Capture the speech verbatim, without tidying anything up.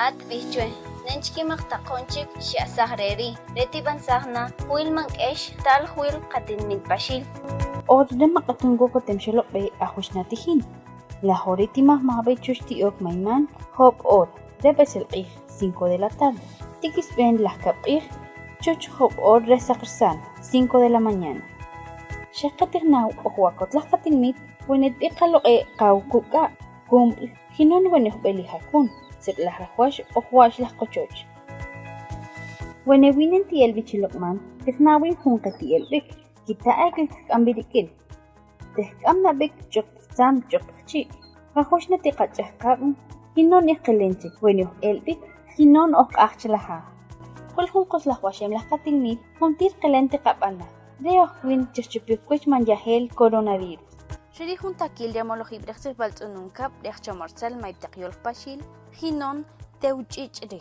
At bihchwe, nenchki mak takon chik xi asaj reri, reti ban sajna, juil man k'ex, tal juil katin mit paxil. Ot de mak atun goko tem xolok be ajuxna tijin. La jori ti maj maj be chuch ti ok mayman, job ot, de besel k'ij, cinco de la tarde. Tikis ben la kab k'ij, chuch job ot re sakrsal, cinco de la mañana. Xeqe tijnaw oj wakot la katin mit, wene tb'i kalok e kaw kuk'a, kum Jinon wene oj b'eli jakun, setlaj rajuax oj wa'axlaj kochoch. Wene winen ti elb'i chilok'man, tijnawin jun ke ti elb'ik, kita'ek el tijk'am birik'il. Tijk'am nab'ik ch'uk tijtzam ch'uk tijchi'. Rajuaxna ti kach'aj kab'in, jinon ijkelenchik, wene oj elb'ik, jinon oj k'ajchlaja. Kol jun koslaj waxemlaj katin mit, jun ti ijkelen ti kab'ana. Re oj win chirchupik kuch man yajel coronavirus. Xeri jun takil yamolojib rejtsij bal ts'unun kab' rej chamorsal maypteq yolpaxil, jinon tewch'ich'ri.